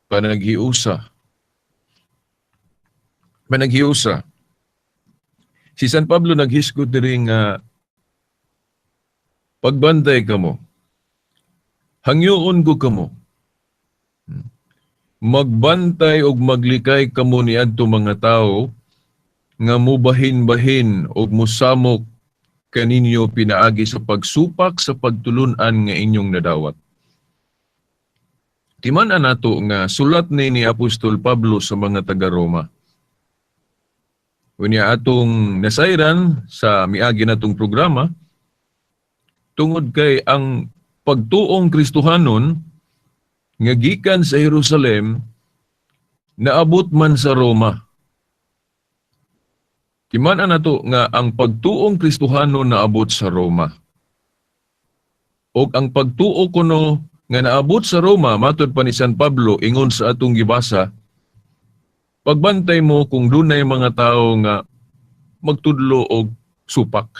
Panaghiusa. Panaghiusa. Si San Pablo naghisgot diri nga pagbantay kamo. Hangyoon ko kamo. Magbantay og maglikay kamo niadto mga tawo nga mubahin-bahin og musamok kaninyo pinaagi sa pagsupak sa pagtulunan nga inyong nadawat. Timan-an nato nga sulat ni Apostol Pablo sa mga taga-Roma. Unya atong nasayran sa miagi natong programa, tungod kay ang pagtuong Kristohanon nga gikan sa Jerusalem naabot man sa Roma. Timan-an nato nga ang pagtuong Kristohanon naabot sa Roma. Og ang pagtuo kuno nga naabot sa Roma, matod pa ni San Pablo, ingon sa atong gibasa, pagbantay mo kung dunay mga tao nga magtudlo og supak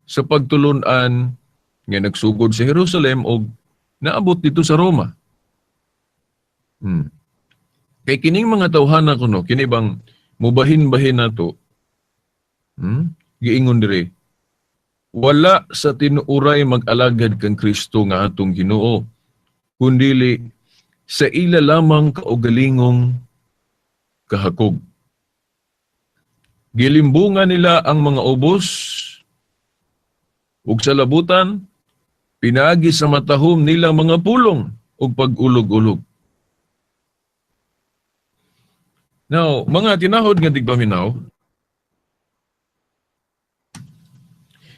sa pagtulunan nga nagsugod sa Jerusalem og naabot dito sa Roma. Kay kining mga tawhana kuno, kini bang mubahin-bahin nato, Giingon diri, wala sa tinuuray mag-alagad kang Kristo nga atong Ginoo, kundili sa ila lamang kaugalingong kahakog. Gilimbungan nila ang mga ubos ug sa labutan, pinaagi sa matahom nilang mga pulong ug pag-ulog-ulog. Now, mga tinahod nga tigpaminaw,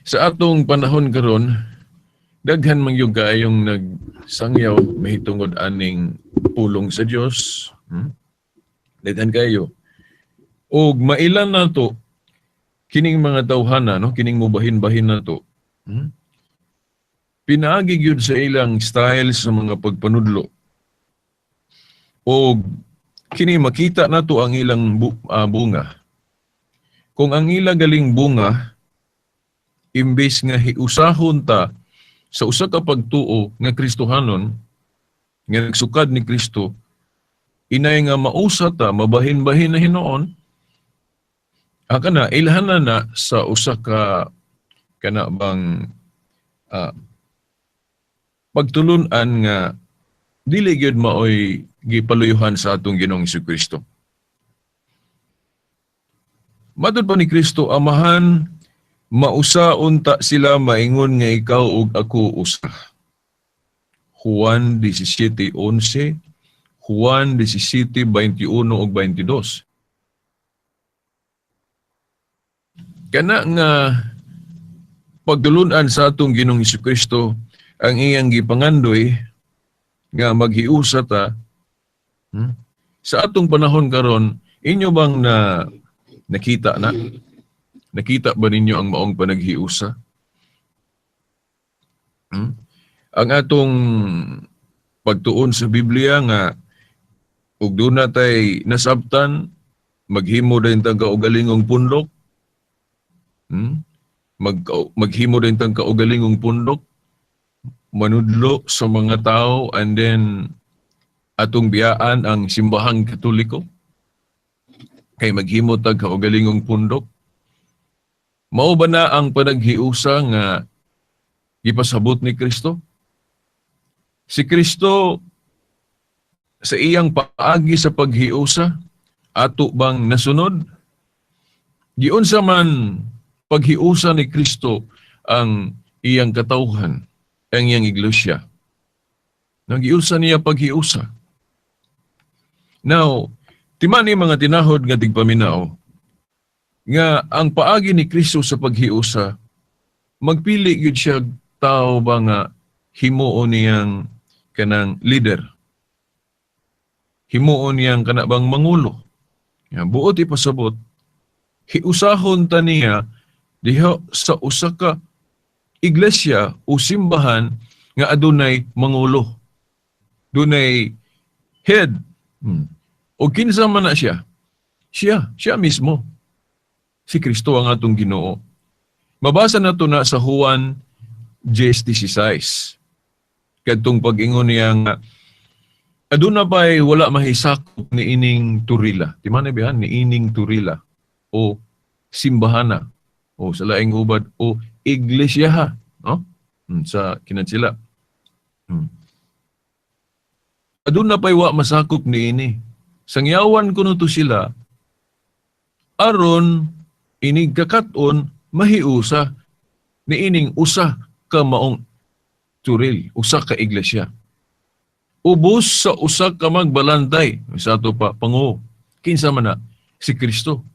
sa atong panahon karon, daghan man gyud kaayong nagsangyaw mahitungod aning pulong sa Dios. Daghan kayo. Og mailan nato kining mga tawhana, no, kining mubahin-bahin nato. Pinaagi gyud sa ilang style sa mga pagpanudlo. Og kini makita nato ang ilang bunga. Kung ang ila galing bunga, imbes nga hiusahon ta sa usa ka pagtuo nga Kristohanon nga nagsukad ni Kristo, inay nga mausa ta, mabahin-bahin na hinuon, kana ilhan na na sa usa ka kana bang pagtulun-an nga dili gyud maoy gipaluyuhan sa atong Ginoong Kristo. Matod pa ni Kristo, Amahan, mausa unta sila maingon nga ikaw ug ako usa. Juan 17:11, Juan 17:21 ug 22. Kana nga pagtulun-an sa atong Ginoong Kristo ang iyang gipangandoy nga maghiusa ta, Sa atong panahon karon, inyo bang na nakita na? Nakita ba ninyo ang maong panaghiusa? Ang atong pagtuon sa Biblia nga ug doon natay nasabtan, maghimo din tang kaugalingong pundok. Maghimo din tang kaugalingong pundok, manudlo sa mga tao, and then atong biyaan ang simbahang Katoliko kay maghimo tag kaugalingong pundok. Mao ba na ang panaghiusa nga gipasabot ni Kristo? Si Kristo sa iyang paagi sa paghiusa, ato bang nasunod? Giunsa man paghiusa ni Kristo ang iyang katawhan, ang iyang iglesia? Nagiunsa niya paghiusa? Now, timani mga tinahod nga tigpaminaw, nga ang paagi ni Kristo sa paghiusa, magpili gyud siya tao ba nga himuon niyang kanang leader. Himuon niyang kana bang mangulo. Ya, buot ipasabot, hiusahon ta niya diha sa usa ka iglesia o simbahan nga adunay mangulo. Dunay head. O kinsa man na siya? Siya mismo. Si Kristo ang atong Ginoo. Mabasa na to na sa Juan 10:16. Kadtong pag-ingon niya nga, Aduna pa'y wala mahisakop ni ining turila. Di man bihan ni ining turila o simbahana o sa laing hubad o iglesia, no? Sa kinatsila. Aduna pa'y wa masakop ni ini. Sangyawan kuno to sila aron inig kakat-on mahiusa ni ining usa ka maong turil, usa ka iglesia. Ubos sa usa ka magbalantay, sa ato pa pango. Kinsa man na? Si Kristo.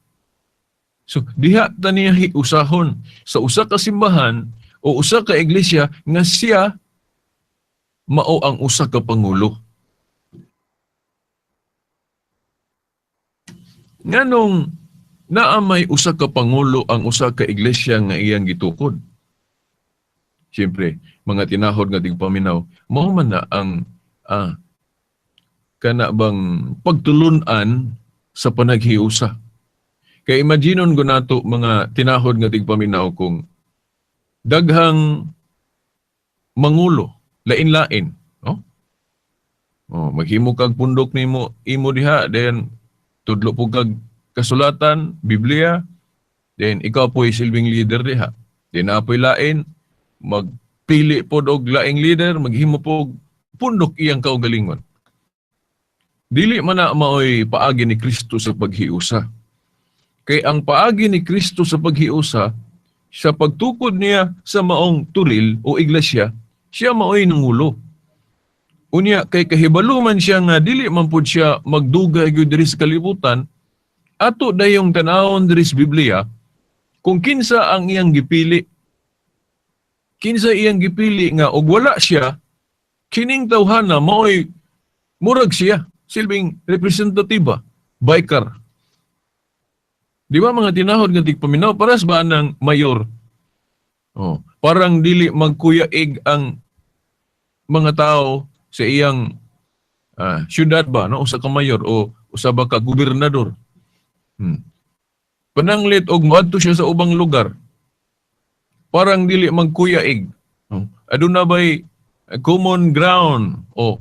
So diha ta niya hiusahon sa usa ka simbahan o usa ka iglesia nga siya mao ang usa ka pangulo. Nganong naa may usa ka pangulo ang usa ka iglesia nga iyang gitukod? Siyempre, mga tinahod nga tigpaminaw, mao man na ang kana bang pagtulun-an sa panaghiusa. Kay imaginon ko nato, mga tinahod nga tigpaminaw, kung daghang mangulo, lain-lain, no? Oh, maghimo kag pundok nimo imo diha, then tudlo po kag kasulatan, Biblia, then ikaw po'y silbing leader diha. Then naa po'y lain, magpili pod og laing leader, maghimo po pundok iyang kaugalingon. Dili man na maoy paagi ni Kristo sa paghiusa. Kay ang paagi ni Kristo sa paghiusa, sa pagtukod niya sa maong turil o iglesia, siya maoy nangulo. Unya kay kahibalo man siya nga dili man pud siya magdugay gyud diri sa kalibutan, ato dayong tan-awon diri sa Biblia kung kinsa ang iyang gipili. Kinsa iyang gipili nga og wala siya, kining tawhana maoy murag siya, silbing representatiba, biker. Di ba mga tinahod nga tigpaminaw, paras ba ng mayor? Oh, parang dili magkuyaig ang mga tao sa iyang syudad ba, no? Usa ka mayor o usa ba ka gobernador. Pananglit og moadto siya sa ubang lugar, parang dili magkuyaig. Oh, aduna bay common ground o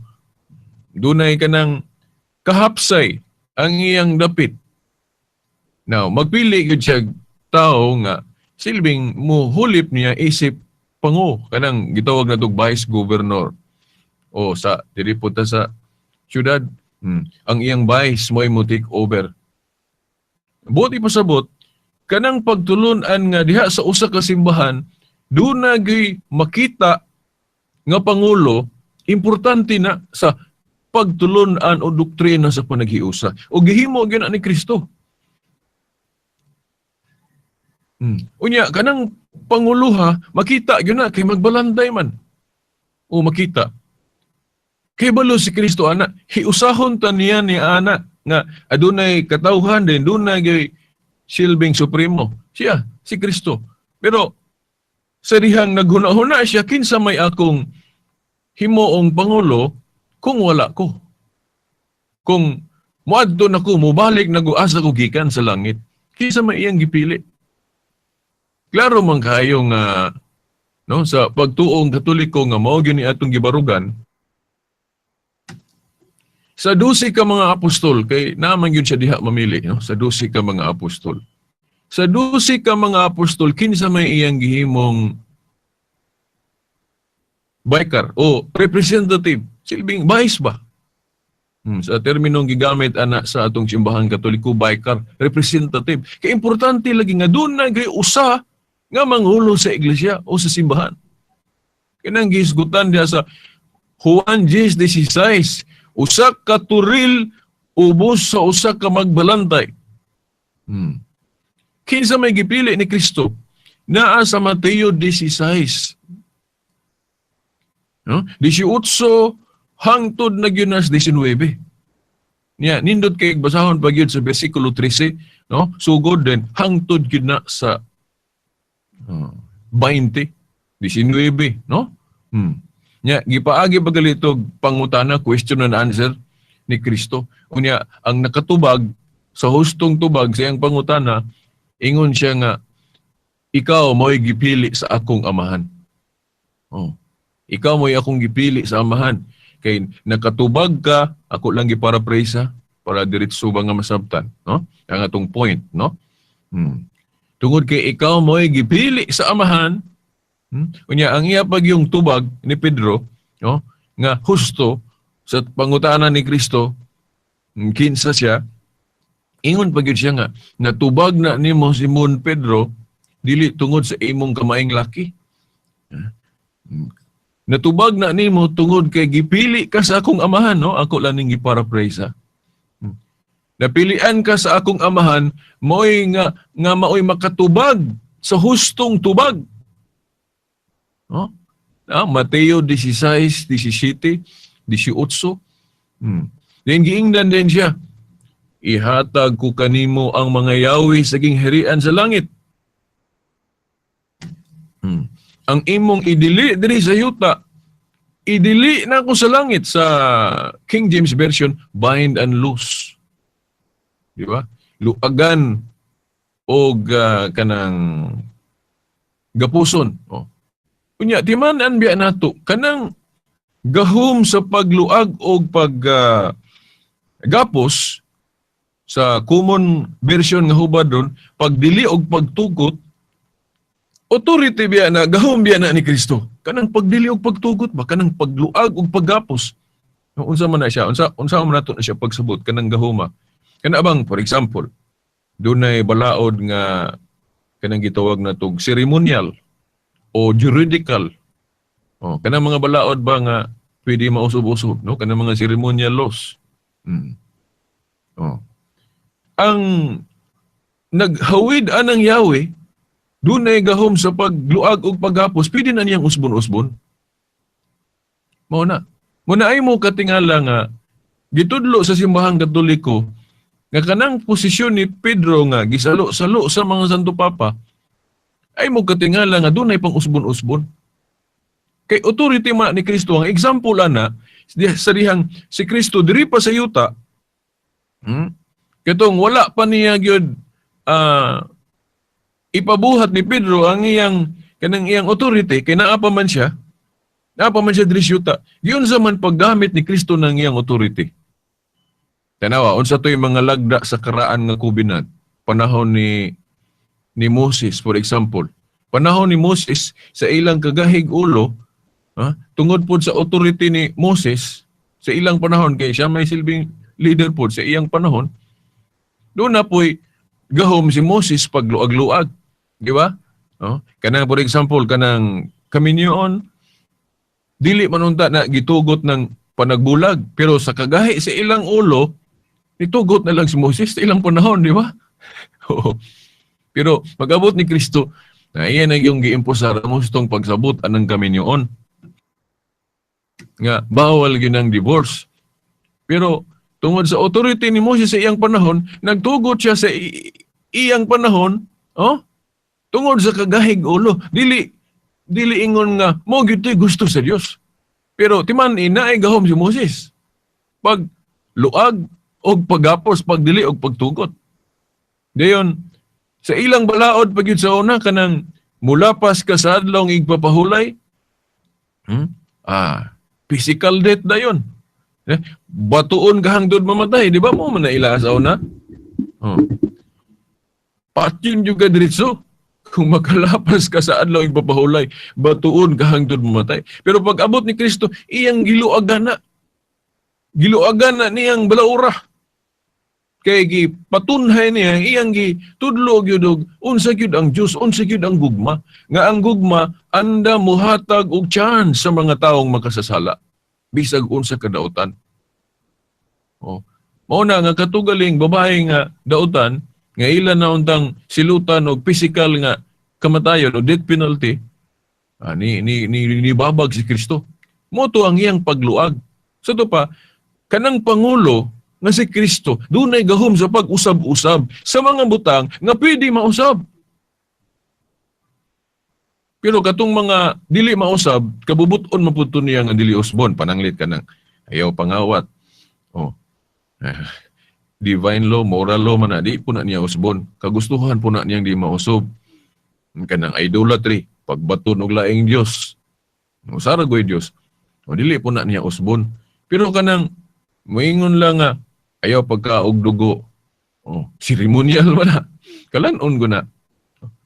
dunay kanang kahapsay ang iyang dapit. Now, magpili gyud siya tao nga silbing muhulip niya isip pango, kanang gitawag natog vice governor o sa diri po ta sa syudad, ang iyang vice mo'y mo take over. Buot ipasabot, kanang pagtulun-an nga diha sa usa ka simbahan duna gyud makita nga pangulo, importante na sa pagtulun-an o doktrina sa panaghiusa. O gihimo gyud na ni Kristo. Unya kanang panguluha makita gyud na kay magbalanday man. O makita. Kay balo si Kristo ana, hiusahon ta niya ni ana nga adunay katawhan din dunay gyud silbing supremo. Siya si Kristo. Pero sa dihang naghuna-huna siya, kinsa may akong himuong pangulo kung wala ko. Kung moadto na ko, mobalik na ko, asa ko gikan sa langit. Kinsa may iyang gipili. Klaro man kayo nga, no, sa pagtuong Katoliko nga mao gyud ni atong gibarugan, sa 12 ka mga apostol, kay naman gyud siya diha mamili, no? Sa 12 ka mga apostol. Sa 12 ka mga apostol, kinsa may iyang gihimong biker o representative, silbing vice ba? Sa terminong gigamit ana sa atong simbahan Katoliko, biker, representative. Kay importante lagi nga doon na gay usa nga mangulo sa iglesia o sa simbahan. Kanang gihisgutan diha sa Juan 10:16, usa ka turil ubos sa usa ka magbalantay. Kinsa may gipili ni Kristo? Naa sa Mateo 16. No? 18 hangtod na gyud nas 19. Niya, nindot kay basahon pa gyud sa bersikulo 13, no? Sugod din hangtod gyud na sa 20, 19, no? Nya, gipaagi pa galito pangutana, question and answer ni Kristo. Unya, ang nakatubag sa hustong tubag sa iyang pangutana, ingon siya nga, ikaw mo'y gipili sa akong amahan. Oh. Ikaw mo'y akong gipili sa amahan. Kay nakatubag ka, ako lang giparaphrase ha, para diretso ba nga masabtan, no? Ang atong point, no? Tungod kay ikaw mo'y gipili sa Amahan, Unya ang iya pag yung tubag ni Pedro, no, nga husto sa pangutana ni Kristo, kinsa siya, ingon pa gyud siya nga natubag na nimo, Simon Pedro, dili tungod sa imong kamaing laki. Natubag na nimo tungod kay gipili ka sa akong Amahan, no? Ako lang ning giparaphrase ha. Napilian ka sa akong Amahan, mo'y nga nga maoy makatubag sa hustong tubag. No? Mateo 16, 17, 18. Then giingnan din siya, "Ihatag ko kanimo ang mga yawi sa gingharian sa langit. Ang imong idili diri sa yuta, idili na ako sa langit." Sa King James Version, bind and loose. Di ba? Luagan og kanang gapuson. Oh. Unya, timan-an biya nato kanang gahom sa pagluag og pag gapos sa common version nga hubad ron, pagdili og pagtugot, authority biya na, gahom biya na ni Kristo. Kanang pagdili og pagtugot ba, kanang pagluag og paggapos. No, unsa man na siya, unsa man nato na siya pagsabot kanang gahoma? Kana bang, for example, dunay balaod nga kanang gitawag na tog ceremonial o juridical. Oh, kanang mga balaod ba nga pwede mausub-usub, no? Kanang mga ceremonial laws. Oh. Ang naghawid anang Yahweh, dunay gahom sa pagluag og paggapos, pwede na niyang usbon-usbon. Mao na. Mao na ay mo katingala nga gitudlo sa Simbahang Katoliko nga kanang posisyon ni Pedro nga gisalo-salo sa mga Santo Papa, ay mo katingala nga dunay pang usbon-usbon. Kay authority man ni Kristo. Ang example ana sa dihang si Kristo diri pa sa yuta, Katong wala pa niya gyud ipabuhat ni Pedro ang iyang kanang iyang authority kay naa pa man siya diri sa yuta. Giunsa man paggamit ni Kristo ng iyang authority? Tanawa, unsa to'y mga lagda sa Karaan nga Covenant? Panahon ni Moses, for example. Panahon ni Moses, sa ilang kagahig ulo, ha, tungod pod sa authority ni Moses, sa ilang panahon, kay siya may silbing leader pod sa iyang panahon, doon na po'y gahom si Moses pagluag-luag. Di ba? Oh, kanang, for example, kanang kaminyoon, dili man unta na gitugot ng panagbulag, pero sa kagahi sa ilang ulo, nitugot na lang si Moses sa ilang panahon, di ba? Oo. Pero pag-abot ni Kristo, na iyan ang yung giimposar mo itong pagsabot anang kaminyoon. Nga, bawal gyud ang divorce. Pero tungod sa authority ni Moses sa iyang panahon, nagtugot siya sa iyang panahon, oh, tungod sa kagahig ulo. Dili ingon nga mo gyud to'y gusto sa Dios. Pero timan ina ay gahom si Moses. Pag luag og paggapos, pagdili og pagtugot. Dayon sa ilang balaod pag sa una, kanang mulapas ka sa adlong igpapahulay, Physical death dayon. Batuon ka hangtod mamatay, di ba mo man na ila sa una? Oh. Patyon juga diretso. Kung makalapas ka sa adlaw igpapahulay, batuon ka hangtod mamatay. Pero pag abot ni Kristo, iyang giluagan na. Giluagan na niyang balaura. Kay gipatunhay niya, iyang gitudlo gyud og unsa gyud ang Dios, unsa gyud ang gugma. Nga ang gugma anda muhatag og chance sa mga taong makasasala bisag unsa ka dautan. Oh. Mao na nga katugaling babae nga dautan nga ila na untang silutan og physical nga kamatayon o death penalty, ni babag si Kristo. Mo to ang iyang pagluag. Sa to pa, kanang pangulo nga si Kristo, dunay gahom sa pag-usab-usab sa mga butang nga pwede mausab. Pero katong mga dili mausab, kabubuton maputo niya nga dili usbon, pananglit ka ng ayaw pangawat. Oh. Divine law, moral law man na, di po na niya usbon. Kagustuhan po na niyang di mausab. Kanang idolatry, pagbaton og laing Dios. Usara goy Dios. O dili po na niya usbon. Pero kanang moingon lang nga ayaw pagkaog dugo. Oh, ceremonial ba na? Kalan-on ko na.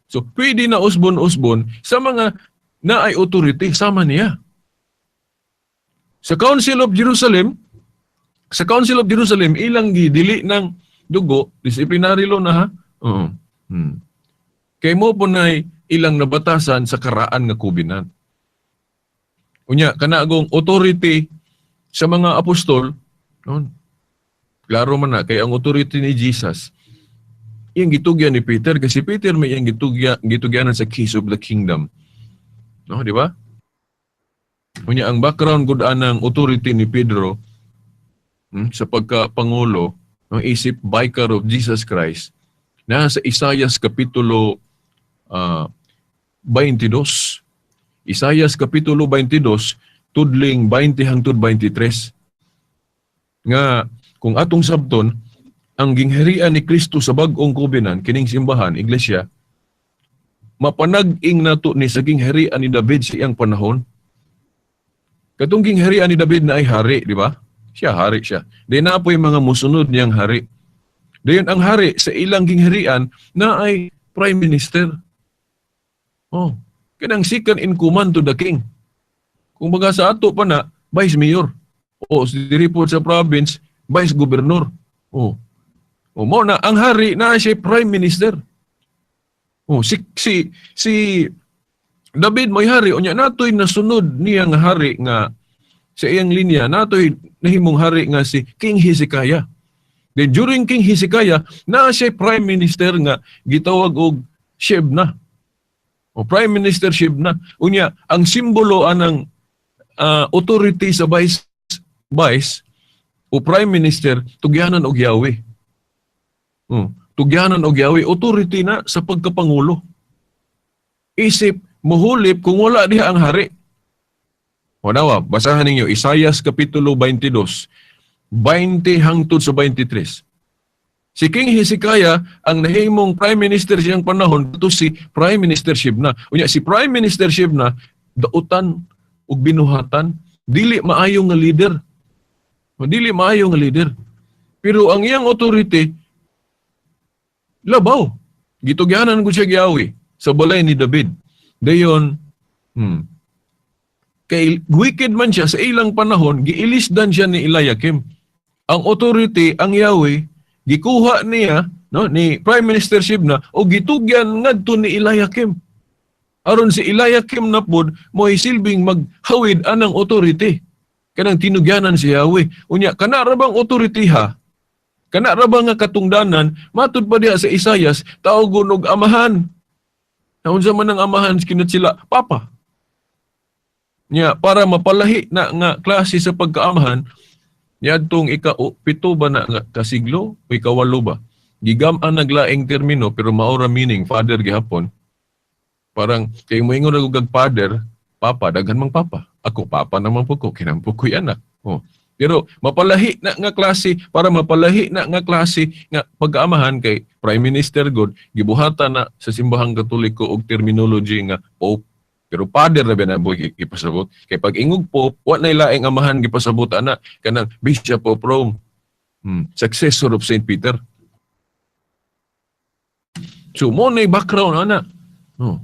So, pwede na usbon-usbon sa mga naay authority sama niya. Sa Council of Jerusalem, ilang gidili ng dugo, disciplinary law na ha. Oo. Kay mo po na ilang nabatasan sa karaan nga covenant. Unya, kanagong authority sa mga apostol, no? Klaro man na, kay ang authority ni Jesus, iyang gitugyan ni Peter, kasi Peter may iyang gitugyanan sa keys of the kingdom. No, di ba? Unya, ang background gud anang authority ni Pedro sa pagka-pangulo, ang isip vicar of Jesus Christ, na sa Isaias kapitulo 22. Isaias kapitulo 22, tudling 20 hangtod 23. Nga kung atong sabton, ang gingharian ni Kristo sa bag-ong covenant, kining simbahan, iglesia, mapanag-ing nato ni sa gingharian ni David sa iyang panahon. Katong gingharian ni David na ay hari, di ba? Siya, hari siya. Di na po yung mga musunod niyang hari. Dayon ang hari sa ilang gingharian na ay prime minister. Oh, kanang second in command to the king. Kung baga sa ato pa na, vice mayor. O diri po sa province, vice governor. Oh. O mo na ang hari na siya prime minister. Oh, si David mo'y hari unya natoy nasunod niya nga hari nga sa iyang linya natoy nahimong hari nga si King Hezekiah. Then during King Hezekiah, naa siya prime minister nga gitawag og Shebna. O prime minister Shebna. Unya ang simbolo anang authority sa vice o prime minister tugyanan og Yahweh. Tugyanan og Yahweh, authority na sa pagkapangulo. Isip muhulip kung wala diha ang hari. O nawa, basahan ninyo Isayas kapitulo 22, 20 hangtod sa 23. Si King Hezekiah ang nahimong prime minister siyang panahon to si Prime Minister Shebna. Unya si Prime Minister Shebna dautan ug binuhatan, dili maayo nga leader. O, dili maayo nga leader. Pero ang iyang authority labaw. Gitugyanan ko siya giawi sa balay ni David. Dayon, kay wicked man siya sa ilang panahon, giilisdan siya ni Eliakim. Ang authority, ang Yahweh, gikuha niya, no, ni Prime Minister Shebna o gitugyan ngadto ni Eliakim. Aron si Eliakim na pod mo'y silbing maghawid anang authority. Kanang tinugyanan si Yahweh. Unya, kana ra bang authority ha? Kana ra ba nga katungdanan, matud pa diha sa Isayas, tawgon og amahan. Naunsa man ang amahan kinat sila, papa. Nya para mapalahi na nga klase sa pagkaamahan, niadtong ika-7 ba na nga kasiglo o ika-8 ba? Gigam-an naglaing termino pero maora meaning father gihapon. Parang kay moingon og father, papa, daghan mang papa. Ako papa naman po ko, kinampo ko'y anak. Oh. Pero mapalahi na nga klase, para mapalahi na nga klase nga pagkaamahan kay Prime Minister God, gibuhatan na sa simbahang Katoliko og terminology nga Pope. Pero father na ba na boy ipasabot? Kay pag ingog Pope, wa na laing amahan gipasabot ana kanang Bishop of Rome. Successor of Saint Peter. So mo na background ana. Oh.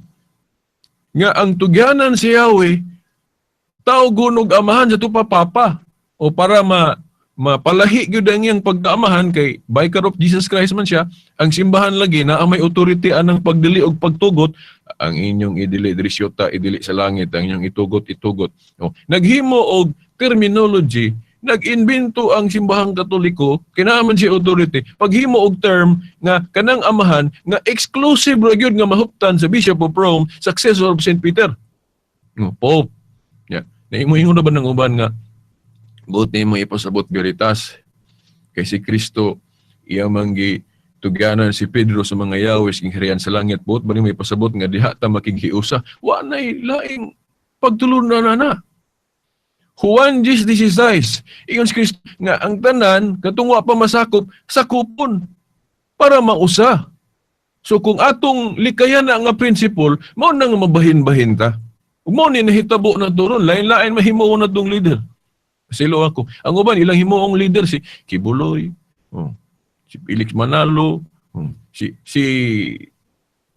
Nga ang tugyanan si Yahweh tawgon og amahan sa tupa papa o para mapalahi gyud ang iyang pagkaamahan kay Vicar of Jesus Christ man siya. Ang simbahan lagi na ang may authority anang pagdili og pagtugot. Ang inyong idili diri syota, idili sa langit, ang inyong itugot, itugot. Oh, naghimo og terminology, nag-imbento ang simbahang Katoliko, kinaman siya authority paghimo og term nga kanang amahan nga exclusive ra gyud nga mahuptan sa Bishop of Rome, successor of St. Peter, no, Pope. Yeah. Naimo-ingon na ba ng uban nga buot nimo ipasabot Veritas kay si Kristo iya man gitugyanan si Pedro sa mga yawes gingharian sa langit, buot ba nimo ipasabot nga diha ta makighiusa? Wa nay laing pagtulunan na na. Juan 10:16, ingon si Kristo nga ang tanan katong wa pa masakop, sakupon para mausa. So kung atong likayan na nga principle, mao na nga mabahin-bahin ta. Ug mao ni nahitabo na to ron, lain-lain mahimo na tong leader. Silo ako. Ang uban ilang himuong leader si Quiboloy, oh, si Felix Manalo, oh, si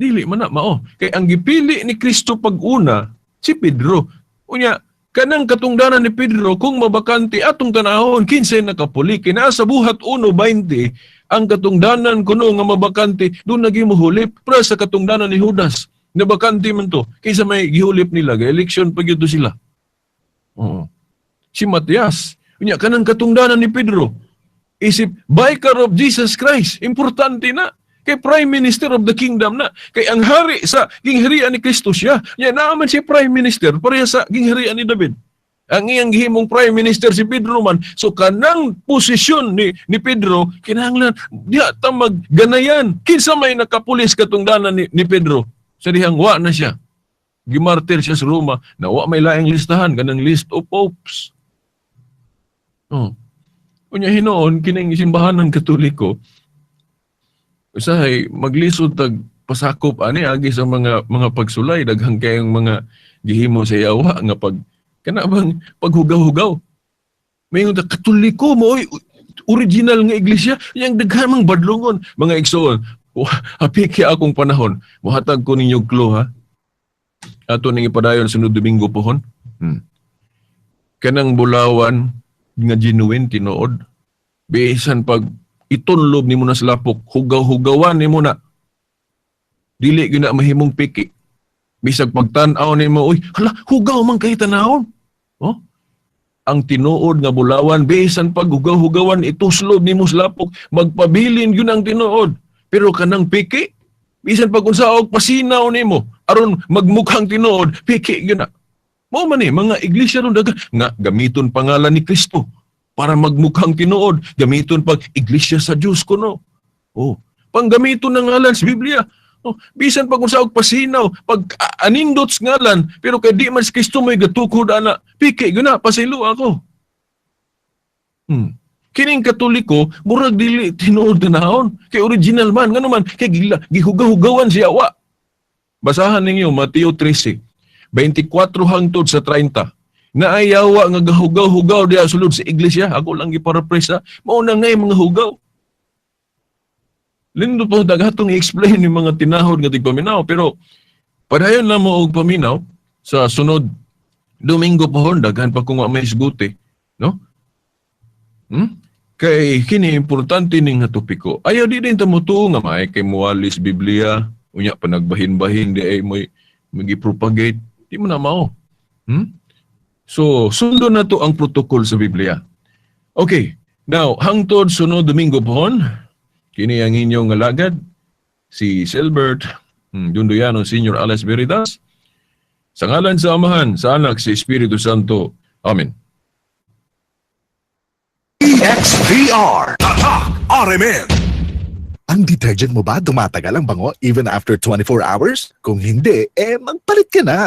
dili man na mao. Kay ang gipili ni Kristo pag-una si Pedro. Unya kanang katungdanan ni Pedro kung mabakante, atong tanahon kinsay nakapuli. Kay naa sa Buhat 1:20 ang katungdanan kuno nga mabakante, doon naging muhulip para sa katungdanan ni Judas. Nabakante man to. Kaysa may gihulip nila, ga election pa gyud to sila. Oo. Si Matias. Unya kanang katungdanan ni Pedro. Isip Vicar of Jesus Christ, importante na. Kay Prime Minister of the Kingdom na. Kay ang hari sa gingharian ni Kristo siya. Nya naa man si Prime Minister pareha sa gingharian ni David. Ang iyang gihimong Prime Minister si Pedro man. So kanang posisyon ni Pedro kinahanglan diha ta magganayan. Kinsa may nakapulis katungdanan ni Pedro? Sa dihang wa na siya. Gimartir siya sa Roma na wa may laing listahan, kanang list of popes. Oh. Unya hinuon kining simbahan ng Katoliko, usahay maglisod tag pasakop ani agi sa mga pagsulay. Daghang kayong mga gihimo sa yawa nga pag kana bang paghugaw-hugaw. Mayngon ta Katoliko mo oy original nga iglesia, yang daghan mang badlongon, mga igsoon. Hapiki akong panahon, mohatag ko ninyo clue ha. Ato ning ipadayon sunod Domingo pohon. Kanang bulawan nga genuine, tinuod, bisan pag itunlob nimo na sa lapok, hugaw-hugawan nimo na, dili gyud na mahimong piki. Bisag pagtan-aw nimo, uy, hala, hugaw man kay tanawon. Oh, ang tinuod nga bulawan, bisan pag hugaw-hugawan, ituslob nimo sa lapok, magpabilin gyud ang tinuod. Pero kanang piki, bisan pag unsa og pasinaw nimo aron magmukhang tinuod, piki gyud na. Mao man ni mga iglesia ron daga nga gamiton pangalan ni Kristo para magmukhang tinuod, gamiton pag iglesia sa Dios kuno. Oh, panggamiton ng ngalan sa Biblia. Oh, bisan pag unsa og pasinaw, pag anindot sa ngalan, pero kay di man si Kristo may gatukod ana, piki gyud na, pasaylo ako. Kining Katoliko, murag dili tinuod tanahon. Kay original man, ngano man, kay gila, gihugaw-hugawan siya wa. Basahan ninyo Mateo 13, 24 hangtod sa 30. Naayawa nga gahugaw-hugaw diha sulod sa iglesia. Ako lang giparaphrase ha. Mao na ngay mga hugaw. Lindo po daghatong i-explain yung mga tinahod nga tigpaminaw. Pero padayon lang mo og paminaw sa sunod Domingo pohon, daghan pa kung wa may isguti, no? Kay kini importante ning nga topiko. Ayaw di din ta motuo nga maay kay muwalis Biblia, unya pa nagbahin-bahin di ay mo'y magi-propagate. Di mo na mao. So, sundon na to ang protocol sa Biblia. Okay. Now, hangtod sunod Domingo pohon, kini ang inyong alagad, si Silbert Dunduyano Senior Alas Veritas. Sa ngalan sa Amahan, sa Anak, sa Espiritu Santo. Amen. EXVR. Tatak RMN. Ang detergent mo ba, tumatagal ang bango even after 24 hours? Kung hindi, eh magpalit ka na.